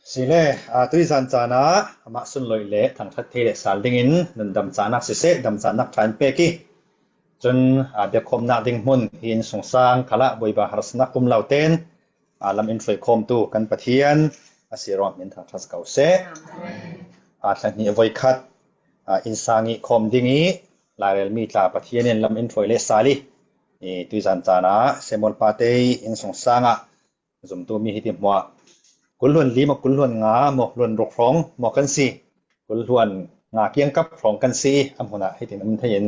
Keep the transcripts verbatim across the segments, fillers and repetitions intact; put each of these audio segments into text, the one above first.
Sile, a, tuizan caan ah amah sunloih le thangṭhat thei le sal dingin nundam caanak siseh, dam caanak ṭha in pek i, cun, a, biakhawmnak ding hmun hi innsungsang khalah Bawipa harsatnak um lo tein, a, lam in hruai khawmtu kan Pathian a si ruang min thangṭhat ko seh. A, thla hnih voikhat, a, innsang i khawm ding i, lairelmi tla Pathian in lam in hruai le sal i, i tuizan caan ah Samuel Patei innsungsang ah zumtu mi hi ti hmuah. Kul hluan li maw, kul hluan nga maw, hluan ruk hrawng maw kan si. Kul hluan nga kiangkap hrawng kan si i, a hmun ah hitin um thei in,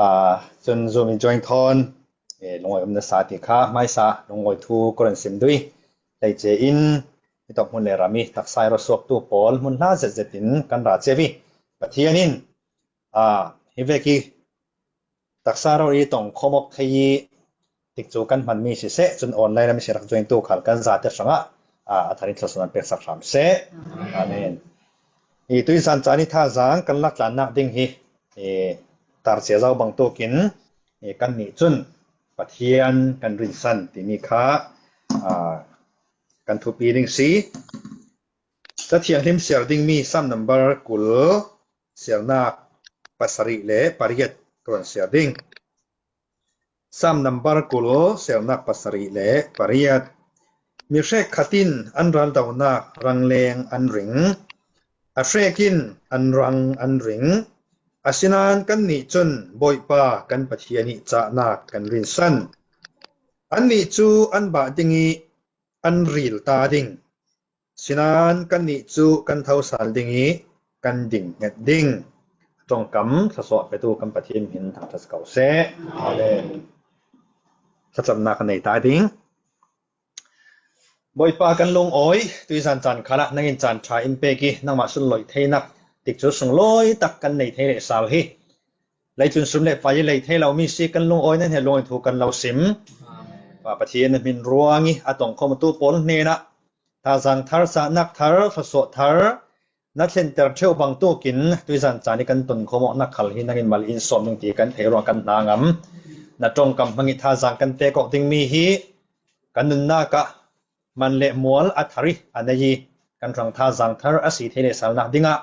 aa, cun Zoom in join thawn, e, lungawi um na sa ti kha hmaisa lungawi thu ka run sim duh i, hleice in hitawk hmun le ram i taksa i ra suaktu pawl hmun hla zetzet in kan ra cio i, Pathian in, aa, hi vek i taksa rori tong khawm awk thei i, tikcu kan hmanmi siseh, cun online ah mi si rak join tu khal kan zate hrangah, aa, a thar in thluasuah nan peksak hram seh. Amen. I tuizan caan i thazaang kan laktlannak ding hi, i tarcia zau bangtukin, i kannih cun Pathian kan rinsan timi kha, aa, kan thupi ding si. Cathianghlim siar dingmi Sam number kul, siarnak pasarih le pariat ka run siar ding. Sam number kul, siarnak pasarih le pariat. Mi hrek khat in an raldonak rangleng an ring. A hrek in an rang an ring. Asinain kannih cun Bawipa kan Pathian i cahnak kan rinsan. Annih cu an bah ding i an ril ta ding. Sinain kannih cu kan thosal ding i kan ding hnget ding. Ṭongkam thluasuah petu kan Pathian hmin thangṭhat ko seh. Amen. Thlacamnak kan nei ta ding. Bawipa kan lungawi, tuizan caan khalah nangin caan ṭha in pek i, nangmah sunloih theinak tikcu sunglawi tak kan nei thei le sau hi. Leitlun sum le pai i lei thei lomi si kan lungawi, nan he lungawi thu kan lo sim. Pa Pathian na hmin ruang i a tongkhawmtu pawl hnenah thazaang thar, cahnak thar, thluasuah thar na thlenter ṭheu bangtukin tuizan caan i kan tonkhawm awknak khal hi nangin mal in sawm ding ti kan thei ruang kan hna ngam. Na ṭongkam hmang i thazaang kan pek awk dingmi hi kan nunnak ah man le mual a thar i a nei i kan hrang thazaang thar a si thei le salnak dingah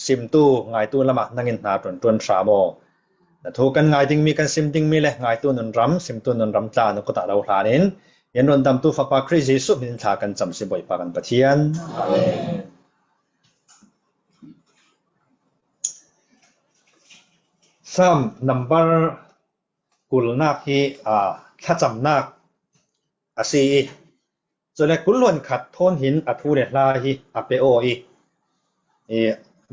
simtu, ngaitu lamah nangin hna ṭuanṭuan hram aw. Na thu kan ngai dingmi, kan sim dingmi le ngaitu nunram, simtu nunram tla na kut ah lo hlan in, in rundamtu Fapa Khrih Jesuh hmin in thla kan cam si, Bawipa kan Pathian. Amen. Sam number kulnak hi, aa, thlacamnak a si i, cule kul hluan khat thawn hin a thu le hla hi a pe aw i, i,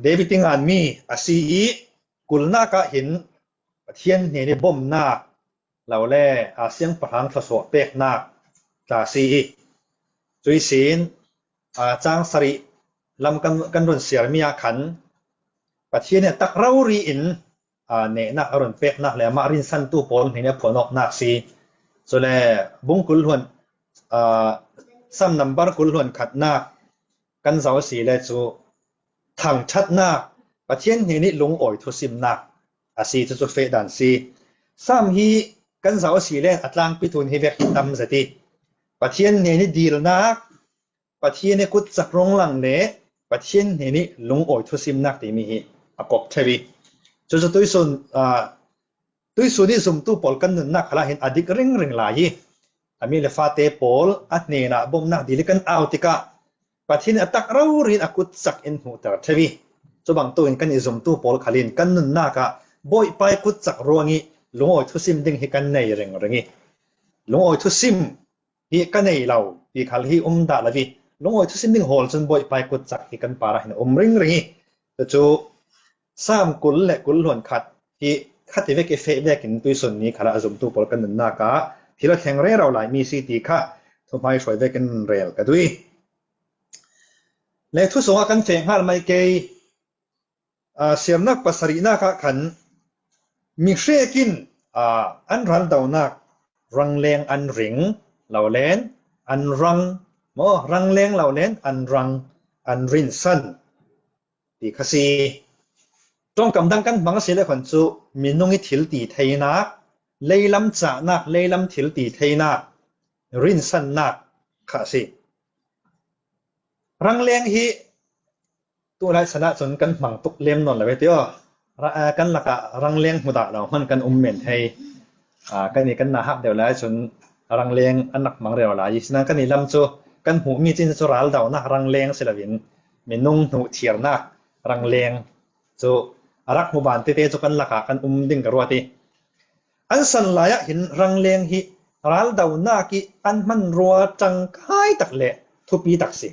David i nganmi a si i, kulnak ah hin Pathian hnen i bomnak lo le, aa, siangpahrang thluasuah peknak tla a si i, cui sin, aa, cang sarih lam kan, kan run siarmi ah khan Pathian he tak rori in, aa, nehnak a run peknak le amah rinsantu pawl hnen a phuan awknak si. Cule bung kul hluan, aa, Sam number kul hluan khatnak kan zoh a si le cu thangṭhatnak, Pathian hnen i lungawi thusimnak a si, cucu feh dan si. Sam hi kan zoh a si le a tlangpi tun hi vek hi tam zet i, Pathian hnen i dilnak, Pathian i kutcak runglang le Pathian hnen i lungawi thusimnak timi hi a kop ṭheu i, cucu tuisun, aa, tuisun i zumtu pawl kan nunnak khalah hin a dik ringring lai i, a mi le fate pawl a hnenah bomnak dil i kan au tikah Pathian a tak rori in a kutcak in hmuhter ṭheu i, cubangtuk in kan i zumtu pawl khal in kan nunnak ah Bawipa i kutcak ruang i lungawi thusim ding hi kan nei ringring i, lungawi thusim hi ka nei lo ti khal hi um dah lo i, lungawi thusim ding hawl cun Bawipa i kutcak hi kan parah hin a um ringring i, cucu Sam kul le kul hluan khat hi khat i vek i feh vekin tuisun ni khalah a zumtu pawl kan nunnak ah thil a thleng rero lai mi si ti kha thuhmai hruai vekin rel ka duh i, le thu sungah kan feh hngal mai kei. Aa, siarnak pasarihnak ah khan mi hrek in, aa, an raldonak rangleng an ring lo len an rang, maw, rangleng lo len an rang an rinsan ti kha si. Ṭongkam dang kan hmang a si le khan cu minung i thil ti theinak, leilam cahnak, leilam thil ti theinak, rinsannak kha a si. Rangleng hi tulai sanah cun kan hmang tuk lem nawn lo ve tio. Kan lakah rangleng hmudah lo hman kan um men thei. Kan i kan na hak deuh lai cun rangleng an rak hmang rero lai. Sinan kan i lam cu kan hmuhmi cin cu raldonak rangleng si loin minung hnuh thirnak rangleng cu a rak hmu ban tete cu kan lakah kan um ding ka ruat i, an san lai ah hin rangleng hi raldonak i an hmanrua ṭangkai tak le thupi tak si.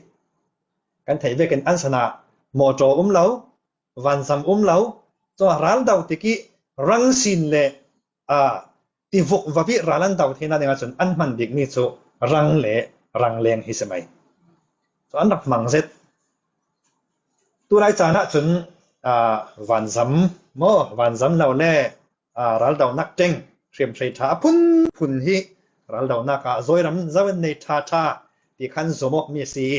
Kan theih vekin an san ah mawṭaw um lo, vanzam um lo, cun raldo tik i rang sin le tivuk vapih ral an do theinak ding ahcun an hman bikmi cu rang le rangleng hi si mai. Cu an rak hmang zet. Tulai caan ahcun vanzam maw, vanzam lo le raldonak ṭeng hriamhrei ṭha a phunphun hi raldonak ah zawiram zo in nei ṭha ṭha ti khan zumawkmi a si i,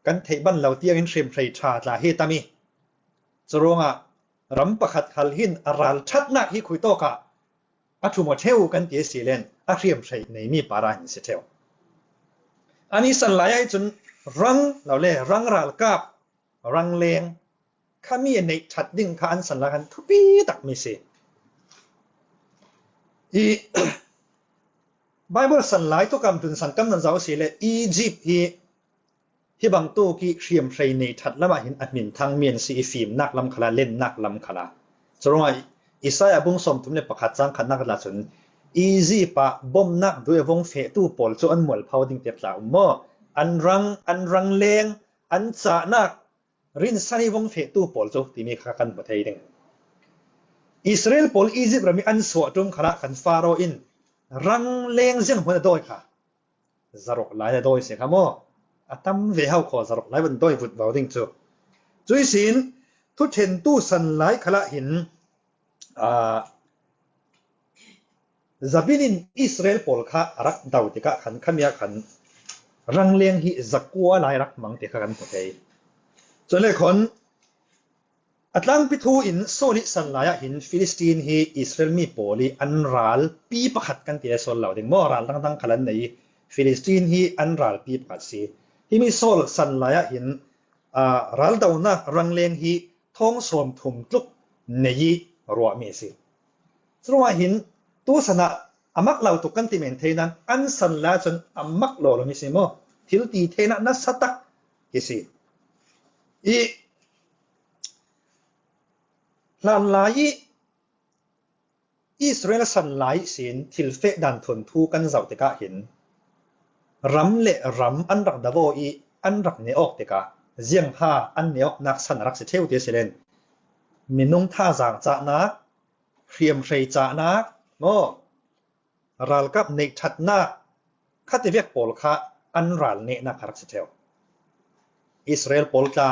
kan theih ban lo tiangin hriamhrei ṭha tla hi tam i, cu ruangah ram pakhat hal hin a ralṭhatnak hi khuitawk ah a ṭhum aw ṭheu kan ti a si len a hriamhrei neimi para hin si ṭheu. An i san lai ah cun rang lo le rang ralkap, rangleng khami a neih ṭhat ding kha an san lai khan thupi takmi si. I Bible san lai tuk am tun san kam nan zoh a si le Egypt hi hi bangtuk i hriamhrei nei ṭhat lamah hin a hmin thangmi an si i fimnak lam khalah lennak lam khalah. Cu ruangah Isaiah bung sawmthum le pakhat cang khatnak la cun Egypt ah bomnak duh i vung fehtu pawl cu an mualpho ding tiah tla um maw? An rang, an rangleng, an cahnak rinsan i vung fehtu pawl cu timi kha kan hmu thei ding. Israel pawl Egypt ram i an suah ṭum khalah khan Faro in rangleng zianghmuan a dawi kha zaruk lai a dawi si kha maw? A tam ve hau khaw zaruk lai van dawi vut vo ding cu. Cuih sin thuṭhentu san lai khalah hin Zabin in Israel pawl kha a rak do tikah khan khami ah khan rangleng hi zakua lai rak hmang ti kha kan hmu thei. Cun le khawn a tlangpi thu in Saul i san lai ah hin Filistin hi Israel mi pawl i an ralpi pakhat kan ti le sual lo ding maw? Ral dangdang khal an nei i Filistin hi an ralpi pakhat si. Himi Saul san lai ah hin raldonak rangleng hi thawng sawmthum tluk nei i ruahmi a si. Curuangah hin tu san ah a mak lo tuk kan ti men thei nan an san lai cun a mak law lo mi si maw? Thil ti theinak nasa tak hi si. I hlanlai i Israel san lai sin thil feh dan thun thu kan zoh tikah hin ram le ram an rak davo i an rak ne awk tikah ziangha an ne awknak san a rak si theu ti a si len minung thazaang cahnak, hriamhrei cahnak maw, ralkap neih ṭhatnak khati vek pawl kha an ral nehnak kha rak si theu. Israel pawl tla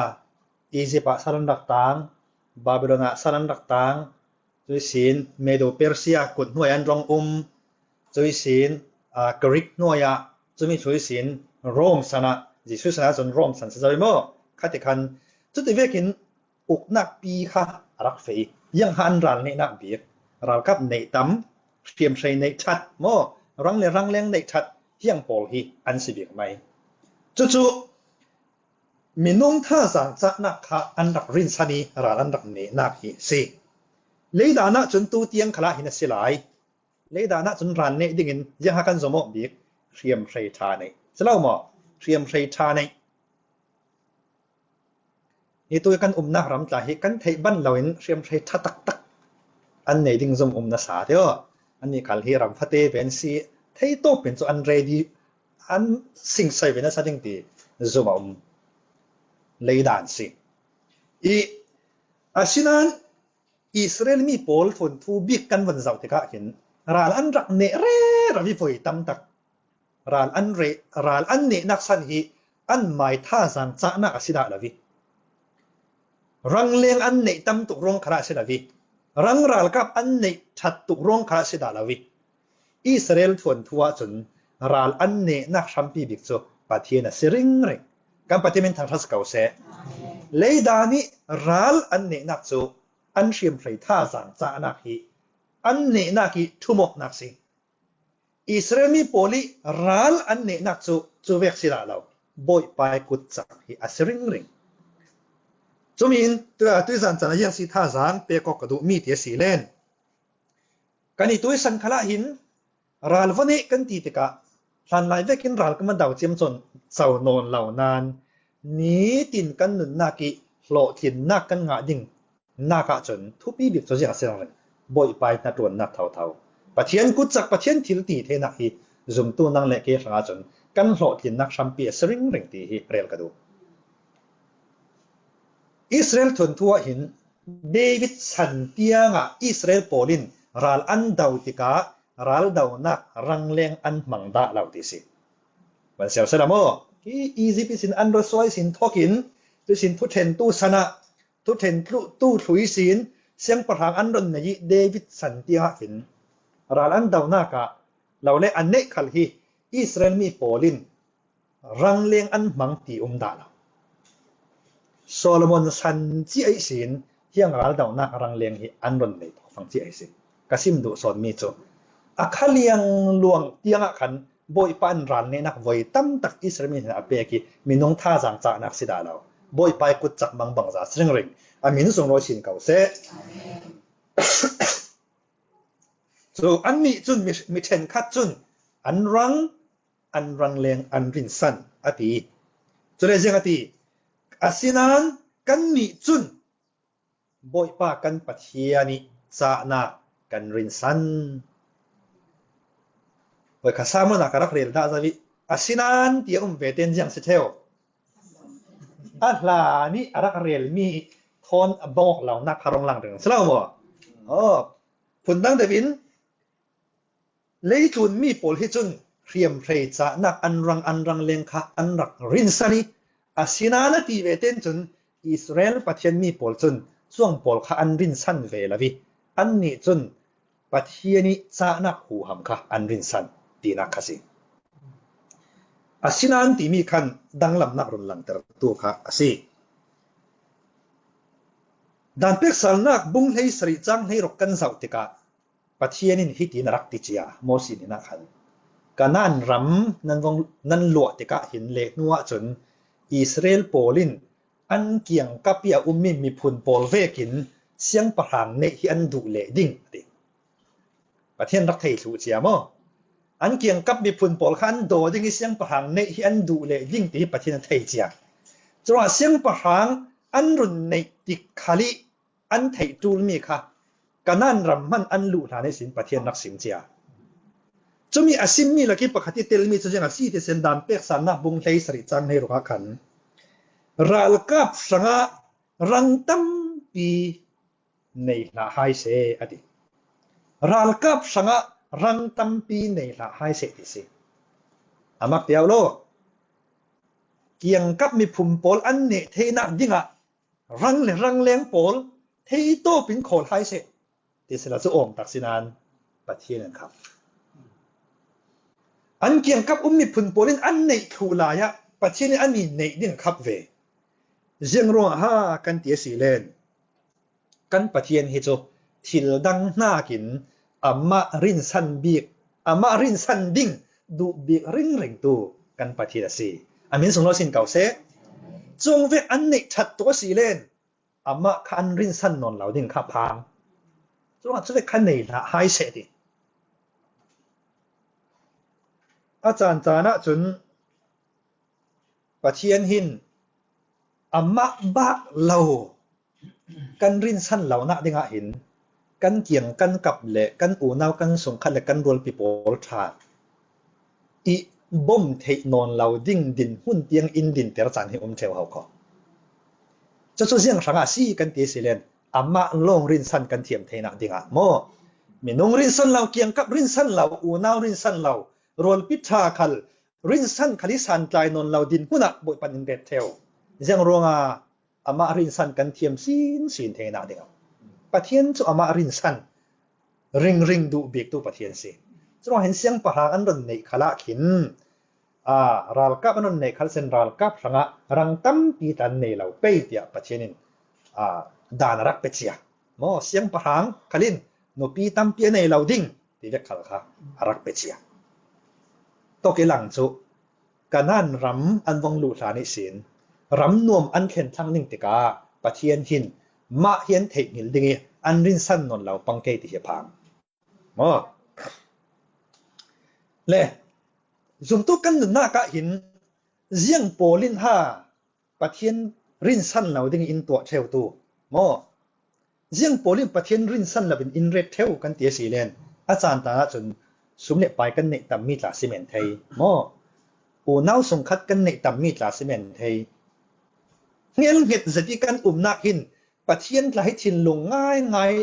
Egypt ah san an rak tang, Babylon ah san an rak tang, cuih sin Medo Persia kut hnuai an rong um, cuih sin Greek hnuai ah, cumi cuih sin Rome san ah, Jesuh san ah cun Rome san si zo i maw? Khati khan cuti vekin uknak pi kha a rak feh i, ziangha an ral neihnak bik, ralkap neih tam, hriamhrei neih ṭhat maw, rang le rangleng neih ṭhat hiang pawl hi an si bik mai. Cucu minung thazaang cahnak kha an rak rinsan i ral an rak nehnak hi si. Leidan ah cun tu tiang khalah hin a si lai. Leidan ah cun ral neh dingin ziangha kan zumawk bik, hriamhrei ṭha neih si lo maw? Hriamhrei ṭha neih. Hi tu kan umnak ram tla hi kan theih ban loin hriamhrei ṭha taktak an nei ding zumh um nasa tio. Annih khal hi ram fate ve an si, thei tawp in cu an ready, an singsai ve nasa ding ti zumh a um leidan si. I asinan Israel mi pawl thawnthu bik kan von zoh tikah hin ral an rak neh rero i voi tam tak. Ral an re, ral an nehnak san hi an mai thazaang cahnak a si dah lo i, rangleng an neih tam tuk ruang khalah a si lo i, rang ralkap an neih ṭhat tuk ruang khalah a si dah lo i, Israel thawnthu ahcun ral an nehnak hrampi bik cu Pathian a si ringring. Kan Pathian min thangṭhat si ko seh. Leidan i ral an nehnak cu an hriamhrei thazaang cahnak hi an nehnak i ṭhumawknak si. Israel mi pawl i ral an nehnak cu cu vek si dah lo. Bawipa i kutcak hi a si ringring. Cumin tu, tuizan caan a ziang si thazaang pek awk ka duh mi ti a si len. Kan i tuisan khalah hin ral va neih kan ti tikah hlanlai vekin ral kan va dau ciam cawn co nawn lo nan nitin kan nunnak i hlawhtlinnak kan ngah ding nak ahcun thupi bik cu ziang a si ringring. Bawipa i hnaṭuannak thotho, Pathian kutcak, Pathian thil ti theinak hi zumtu nang le kei hrangah cun kan hlawhtlinnak hrampi a si ringring ti hi rel ka duh. Israel thuanthu ah hin David san tiangah Israel pawl in ral an do tikah ral donak rangleng an hmang dah lo ti si. Van siar seh la maw? Hi Egypt ihsin an ra suai sin thawkin, cuihsin thuṭhentu san ah, thuṭhen tlu-, tu thlui sin siangpahrang an run nei i David san tiangah hin ral an donak ah lo le an neih khal hi Israel mi pawl in rangleng an hmang ti um dah lo. Solomon san cia ihsin hiang ral donak rangleng hi an run nei thawfang cia ihsin ka sim duh sawn mi cu a kha liangluang tiangah khan Bawipa in ral nehnak voi tamtak Israel mi hnen a pek i minung thazaang cahnak si dah lo. Bawipa i kutcak mangbangza si ringring. A min sung rawi sin ko seh. Cu annih cun mi, mi ṭhenkhat cun an rang, an rangleng, an rinsan a ti. Cule ziang a ti? Asinain kannih cun Bawipa kan Pathian i cahnak kan rinsan. Voi kha sermon ah ka rak rel dah zo i, asinain ti a um ve tein ziang si ṭheu. A hlan i a rak relmi thawn a bawk lonak kha rung lang ring si lo maw? Aw, phundang deuh in leitlun mi pawl hi cun hriamhrei cahnak an rang, an rangleng kha an rak rinsan i, asinain a ti ve tein cun Israel Pathian mi pawl cun cuang pawl kha an rinsan ve lo i, annih cun Pathian i cahnak huham kha an rinsan tinak kha si. Asinain timi khan danglamnak run langtertu kha a si. Dan pek salnak bung hleisarih cang hleiruk kan zoh tikah Pathian in hitin a rak ti cia, Mosi hnenah khan, Kanaan ram nan vong, nan luah tikah hin le hnu ahcun Israel pawl in an kiangkap i a ummi miphun pawl vekin siangpahrang neih hi an duh leh ding, a ti. Pathian rak thei thluh cia maw? An kiangkap miphun pawl kha an daw ding i siangpahrang neih hi an duh leh ding ti hi Pathian a thei cia. Curuangah siangpahrang an run neih tik khal i an theih ṭulmi kha Kanaan ram hman an luh hlan ihsin Pathian rak sim cia. Cumi a simmi lak i pakhat i telmi cu ziang a si ti sin, Dan pek salnak bung hleisarih cang hleiruk ah khan ralkap hrangah rang tampi nei hlah hai seh, a ti. Ralkap hrangah rang tampi nei hlah hai seh ti si. A mak piau lo. Kiangkap miphun pawl an neh theinak dingah rang le rangleng pawl theitawp in khawl hai seh ti sila cu awm tak si nan Pathian an khap. An kiangkap um miphun pawl in an neih thluh lai ah Pathian in an i neih ding a khap ve. Ziang ruangah ha kan ti a si len, kan Pathian hi cu thil dang hnakin amah rinsan bik, amah rinsan ding duh bik ringringtu kan Pathian a si. A min sung lo sin ko seh. Cungvek an neih ṭhat tuk a si len amah kha an rinsan nawn lo ding kha phang. Curuangah cuvek kha nei hlah hai seh ti. A caan caan ah cun Pathian hin amah bah lo kan rinsan lonak dingah hin kan kiang, kan kap le kan unau, kan sungkhat le kan rualpi pawl ṭha i bawm theih nawn lo ding dinhmun tiang in dinter caan hi um ṭheu ho kho. Cucu ziang hrangah a si kan ti a si len, amah lawng rinsan kan thiam theinak dingah maw? Minung rinsan lo, kiangkap rinsan lo, unau rinsan lo, rualpi ṭha khal rinsan khal i santlai nawn lo dinhmun ah Bawipa in ret ṭheu. Ziang ruangah amah rinsan kan thiam sinsin theinak dingah Pathian cu amah rinsan ringring duh biktu Pathian si. Curuangah hin siangpahrang an run neih khalah khin, aa, ralkap an run neih khal sin ralkap hrangah rang tampi tla an nei lo pei tiah Pathian in, aa, dan a rak pe cia. Maw, siangpahrang khal in nupi tampi a nei lo ding ti vek khal kha a rak pe cia. Tawk i lang cu Kanan ram an vong luh hlan ihsin ram nuam an thlen thlang ding tikah Pathian hin mah hian theih nghil ding ih an rinsan nawn lo pang kei ti hi a phang. Maw? Le, zumtu kan nunnak ah hin ziang pawlin ha Pathian rinsan lo ding in tuah theutu maw? Ziang pawlin Pathian rinsan lo in in ret theu kan ti a si len, a caan tla ah cun sum le pai kan neih tammi tla si men thei maw? Unau sungkhat kan neih tammi tla si men thei. Hmelnghet zet ih kan umnak hin Pathian tla hi thinlung ngaingai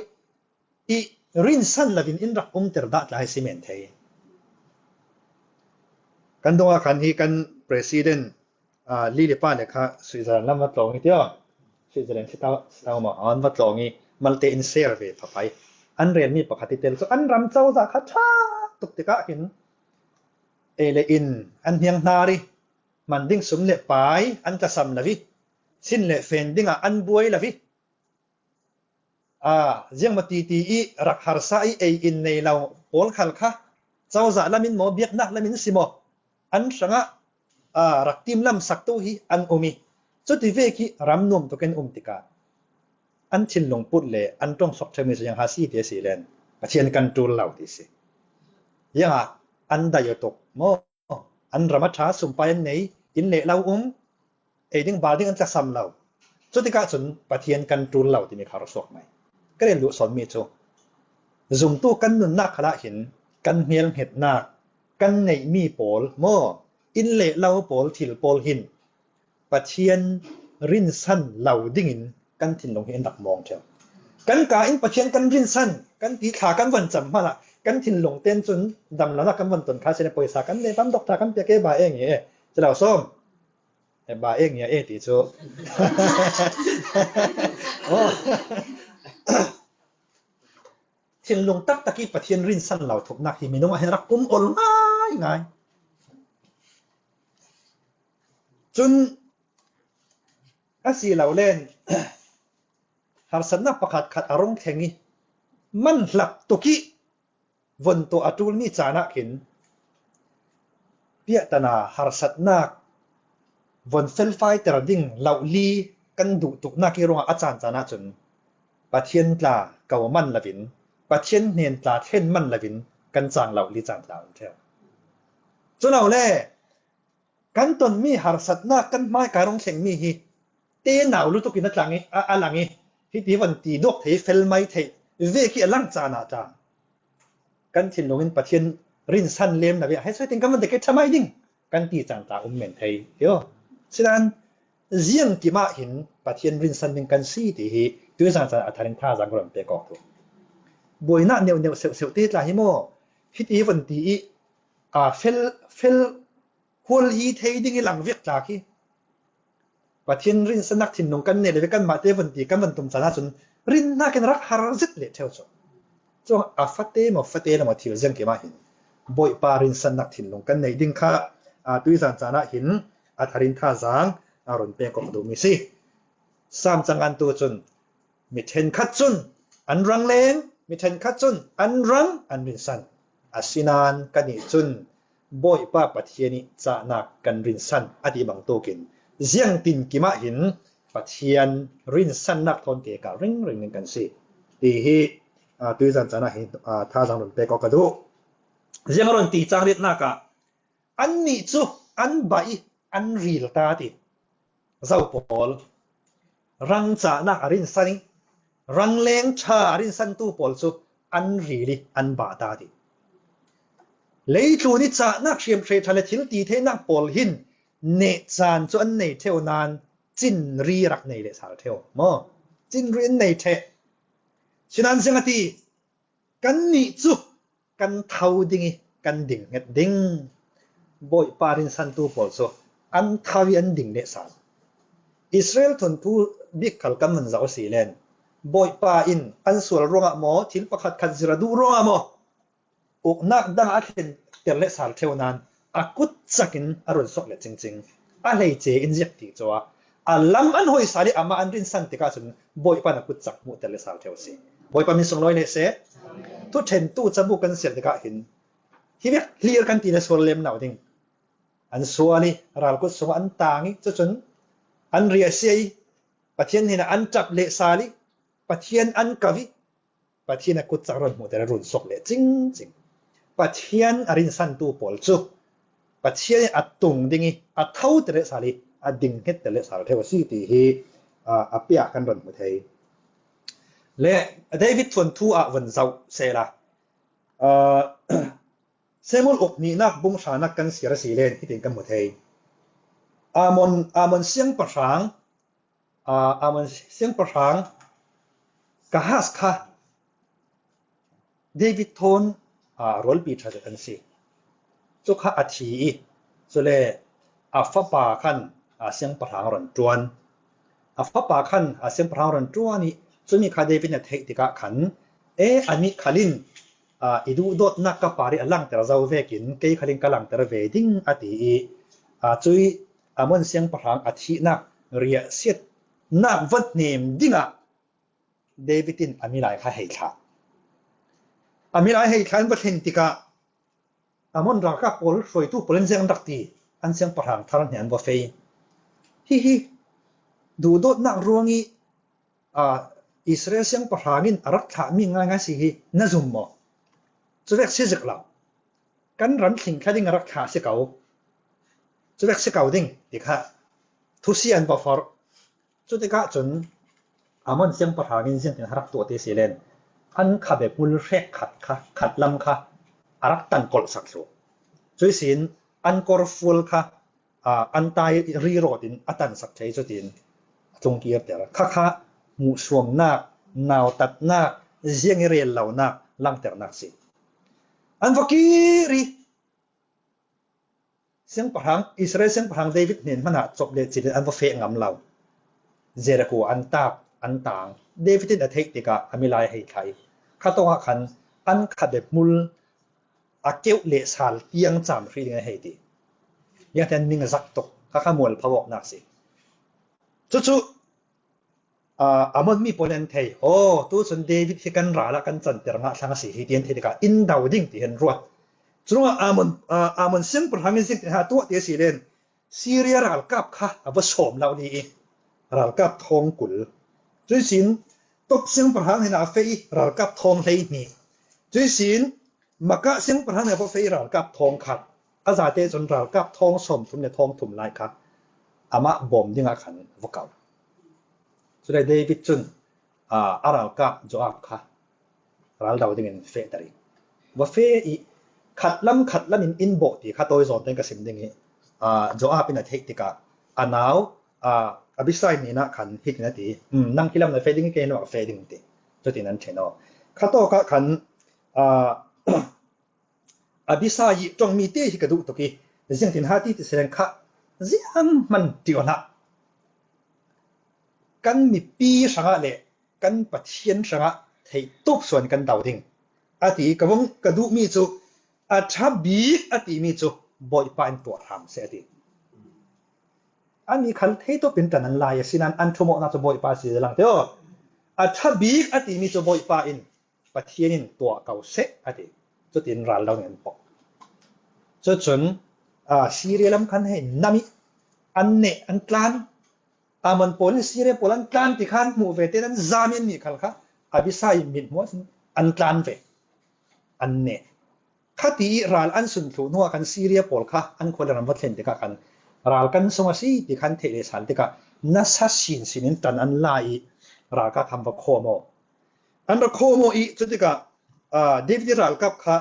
ih rinsan lo in in rak umter dah tla hi si men thei. Kan dongah khan hi kan president, ah, Lily pa le kha Switzerland lam va tlawng hi tio. Switzerland si tau, si tau maw, an va tlawng ih malte in share ve phaphai. An relmi pakhat ih tel cu an ram cozah kha ṭha tuk tikah hin ei le in an hnianghnar ih man ding sum le pai an tlasam lo ih sin le fen dingah an buai lo ih, aa, ziangmaw titi ih rak harsa ih ei in nei lo pawl khal kha cozah lamin maw, biaknak lamin si maw, an hrangah, aa, rak timlam saktu hi an um ih, cuti vek ih ram nuam tuk in um tikah an thinlung put le an ṭong sok ṭhemi cu ziang ha si ti a si len, Pathian kan ṭul lo ti si. Ziangah an daih aw tuk maw? An ram a ṭha, sumpai an nei, inn le lo um, ei ding bal ding an tlasam lo. Cutikah cun Pathian kan ṭul lo timi kha a ra suak mai. Ka rel duh sawnmi cu zumtu kan nunnak khalah hin kan hmelnghetnak, kan neihmi pawl maw, inn le lo pawl, thil pawl hin Pathian rinsan lo dingin kan thinlung hi in rak mawng ṭheu. Kan ka in Pathian kan rinsan kan ti thla kan von cam hmanah kan thinlung ten cun damlonak kan von ton kha seh, poisa kan nei tam, doctor kan pia ke ba eng e, si lo sawm. E, ba eng e ti cu. Oh. Thinlung taktak ih Pathian rinsan lo thupnak hi minung ah hin rak um ol ngaingai. Cun a si lo len harsatnak pakhat khat a rung thleng ih man hlak tuk ih von tuah a ṭulmi caan ah khin piahtana harsatnak von felfaiter ding lohli kan duh tuknak ih ruangah a caan caan ah cun Pathian tla ko man lovin, Pathian hnen tla thlen man lovin kan cang lohli caan tla um ṭheu. Cu lo le, kan tonmi harsatnak kan hmai ka rung thlengmi hi te nau lutuk in a tlang ih, a, a lang ih, hiti von ti duak thei, fel mai theih vek ih a lang caan ah tla kan thinlung in Pathian rinsan lem lo ih, hei, sawi ting kan von dek ih ṭha mai ding kan ti caan tla um men thei. Tio. Sinan ziang kim ah hin Pathian rinsan ding kan si ti hi tuizan caan a tharin thazaang ka run pek awk tu. Buainak neuh neuh seuh seuh te tla hi maw? Hiti von ti ih, aa, fel, fel hual hi thei ding ih lang vek tla khi Pathian rinsannak thinlung kan nei lo ve, kanmahte von ti kan von tum caan ah cun rinnak in rak har zet leh ṭheu cu. Cun a fate maw, fate lo maw, thil ziang kim ah hin Bawipa rinsannak thinlung kan nei ding kha, aa, tuizan caan ah hin a tharin thazaang a run pek awk duhmi si. Sam cangantu cun mi ṭhenkhat cun an rang leng, mi ṭhenkhat cun an rang, an rinsan. Asinain kannih cun Bawipa Pathian ih cahnak kan rinsan a ti bangtukin ziangtin kim ah hin Pathian rinsannak thawn kekal ringring ding kan si ti hi, aa, tuizan caan ah hin, aa, thazaang run pek awk ka duh. Ziang a run ti cang riatnak ah annih cu an bah ih an ril ta ti. Zo pawl rang cahnak a rinsan ih rangleng ṭha a rinsantu pawl cu an ril ih an bah ta ti. Leitlun ih cahnak hriamhrei ṭha le thil ti theinak pawl hin neh caan cu an nei ṭheu nain cinri rak nei leh sal ṭheu maw? Cinri an nei ṭheh. Sinan ziang a ti, kannih cu kan tho ding ih kan ding hnget ding. Bawipa rinsantu pawl cu an tho ih an ding leh sal. Israel thunthu bik khal kan vun zoh a si len Bawipa in an sual ruangah maw, thil pakhat khat zir a duh ruangah maw, uknak dang a thlenter leh sal ṭheu nain a kut cak in a run sok leh cingcing. A hleice in ziak ti cu a, a lam an hoi sal ih amah an rinsan tikah cun Bawipa in a kut cak hmuhter leh sal ṭheu a si. Bawipa min sunglawi leh seh. Thuṭhentu cabu kan siat tikah hin hi vek hlir kan ti le sual lem lo ding. an sual i, ralkut sungah an tang i, cucun an riahsia i, Pathian hnenah an ṭap lehsal i, Pathian an kau i, Pathian a kutcak rawn hmuhter a run sawk leh cingcing. Pathian a rinsantu pawl cu Pathian in a tung ding i, a thoter lehsal i, a ding hngetter lehsal ṭheu a si ti hi, aa, a piak kan rawn hmu thei. Le David thuanthu ah von zoh sehla, aa, Samuel uk hnihnak bung hranak kan siar a si len hitin kan hmu thei. Amon, Amon siangpahrang, aa, Amon siangpahrang Gahaz kha David thawn, aa, rualpi ṭha zet an si. Cu kha a thi i, cule a fapa khan, aa, siangpahrang rawn ṭuan. A fapa khan, aa, siangpahrang rawn ṭuan i, cumi kha David in a theih tikah khan, e, anih khalin, aa, i duhdawtnak ka par i a langter zo vekin kei khalin ka langter ve ding a ti i, aa, cui Amon siangpahrang a thihnak riahsiatnak va hnem dingah David in a milai kha hei thlah. A milai hei thlah an va thlen tikah Amon ralkap pawl hruaitu pawl in ziang an rak ti, an siangpahrang thar hnen an va feh. Hihi, duhdawtnak ruang i, aa, Israel siangpahrang in a rak thlahmi ngaingai si hi na zum maw? Cuvek si zik lo. Kan ran tling thla ding a rak thlah si ko. Cuvek si ko ding, ti kha thusia an va forh. Cutikah cun Amon siangpahrang in ziangtin a rak tuah ti si len, an khabepul hrek khat kha, khat lam kha a rak tan kolhsak thluh. Cuihsin an kawrfual kha, aa, an tai rirawt in a tansak thei cutin a tlungkirter. Khakha hmuhsuamnak, nautatnak, ziang i rel lonak langternak si. An va kir i, siangpahrang, Israel siangpahrang David hnen hmanah cawp le cilin an va feh ngam lo. Jericho an tak, an tang. David in a theih tikah a milai hei thlah i, khatawkah khan an khabepul a keuh leh sal tiang cam hrih ding a hei ti. Ziangtin an ning a zak tuk, kha kha mualpho awknak si. Cucu, aa, Amon mi pawl in an thei, aw, tucun David hi kan ral ah kan canter ngah thlang a si hi, ti an theih tikah in do ding ti hi an ruat. Curuangah Amon, aa, Amon siangpahrang in ziangtin a tuah ti a si len, Syria ralkap kha a va sawm lo ni i, ralkap thawng kul. Cuihsin Tob siangpahrang hin a feh i, ralkap thawng hleihnih. Cuihsin Makah siangpahrang hin a va feh i, ralkap thawng khat. A zate cun ralkap thawng sawmthum le thawng thum lai kha amah bawm dingah khan va kau. Cule David cun, aa, a ralkap Joab kha ral do dingin fehter i, va feh i, khat lam khat lam in in bawh ti kha tawi zawn tein ka sim ding i, aa, Joab in a theih tikah a nau, aa, Abisai hnenah khan hitin a ti, um, nang hi lam na feh ding i, kei hnenah ka feh ding ti. Cutin an ṭhen aw. Khatawkah khan, aa, Abisai i ṭongmi te hi ka duh tuk i, ziangtin ha ti ti si len kha ziang hman ṭiau hlah. Kan mipi hrangah le kan Pathian hrangah theih tuk suan kan do ding a ti. Ka vung ka duhmi cu a ṭha bik a timi cu Bawipa in tuah hram seh a ti. An mi khal thei tawp in ṭan an lai, asinain an ṭhumawhnak cu Bawipa si a lang te aw. A ṭha bik a timi cu Bawipa in Pathian in tuah ko seh a ti. Cutin ral lo nih an pok. Cucun, aa, Syria lam khan hei nam i an neh, an tlan. Amon pawl in Syria pawl an tlan ti khan hmuh ve tein an zam i an mi khal kha Abisai mithmuh ah an tlan ve. An neh. Khati i ral an sun thluh hnuah khan Syria pawl kha an khua le ram va thlen tikah khan ral kan sung a si ti khan theih leh sal tikah nasa sinsin in ṭan an la i ralkap kha an va khawm aw. An ra khawm aw i cutikah, aa, David i ralkap kha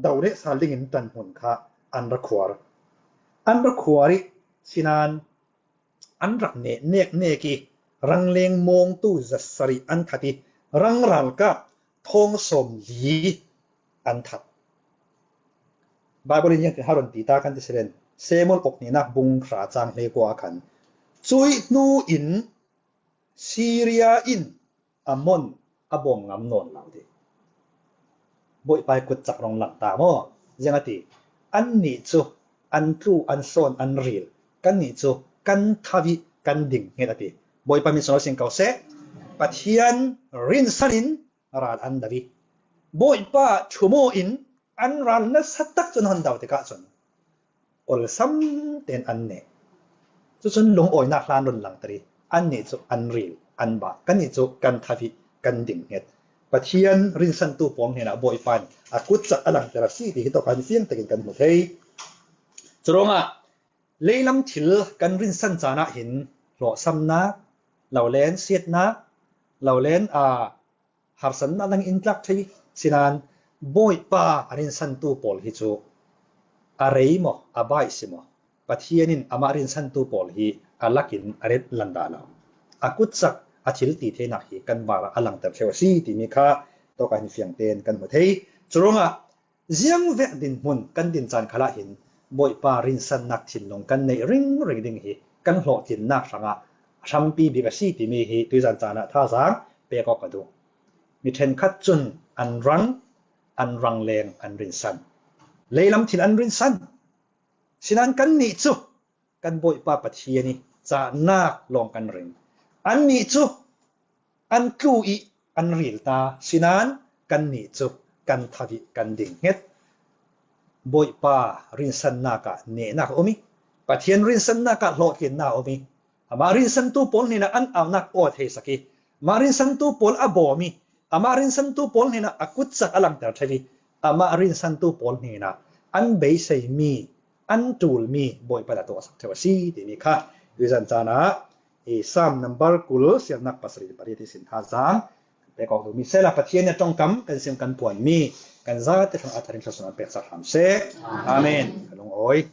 do leh sal dingin ṭanhmun kha an ra khuar. An ra khuar i sinain an rak neh nek nek i rangleng mawngtu zasarih an that i rang ralkap thawng sawmli an that. Bible in ziangtin ha rawn ti ta kan ti si len, Samuel uk hnihnak bung hra cang hleikua ah khan, cui hnu in Syria in Amon a bawm ngam nawn lo ti. Bawipa i kutcak rawng lang ta maw? Ziang a ti, annih cu an tlu, an sawn, an ril, kannih cu kan tho i kan ding hnget a ti. Bawipa min sung lo sin ko seh. Pathian rinsan in ral an do i, Bawipa ṭhum aw in an ral nasa tak cu an han do tikah cun awlsam ten an neh. Cucun lungawinak hlan run langter i, annih cu an ril, an bah, kannih cu kan thavih, kan ding hnget. Pathian rinsantu pawl hnenah Bawipa in a kutcak a langter a si ti hi tawk kan fiang tekin kan hmu thei. Curuangah leilam thil kan rinsan caan ah hin hlawhsamnak, lo len siatnak, lo len a harsannak dang in tlak thei. Sinain Bawipa a rinsantu pawl hi cu a rei maw, a baih si maw, Pathian in amah rinsantu pawl hi a lakin a ret lan dah lo. A kutcak a thil ti theinak hi kan bar ah a langter ṭheu a si timi kha tawk ah hin fiang tein kan hmu thei. Curuangah ziangvek dinhmun kan din caan khalah hin Bawipa rinsannak thinlung kan neih ringring ding hi kan hlawhtlinnak hrangah hrampi bik a si timi hi tuizan caan ah thazaang pek awk ka duh. Mi ṭhenkhat cun an rang, an rangleng an rinsan. Leilam thil an rinsan. Sinain kannih cu kan Bawipa Pathian i cahnak lawng kan ring. Annih cu an tlu i an ril ta, sinain kannih cu kan thavih kan ding hnget. Bawipa rinsannak ah nehnak a um i, Pathian rinsannak ah hlawhtlinnak a um i, amah rinsantu pawl hnenah an aunak aw theisak i, amah rinsantu pawl a bawm i, amah rinsantu pawl hnenah a kutcak a langter ṭheu i, amah rinsantu pawl hnenah an beiseimi, an ṭulmi Bawipa dah tuahsak ṭheu a si timi kha tuizan caan ah i Salm number kul, siarnak pasarih le pariat i sin thazaang pek awk duhmi sehla Pathian nih a ṭongkam kan sim kan phuanmi kan zate hrang a tharin thluachuah an peksak hram seh. Amen. Ka lungawi.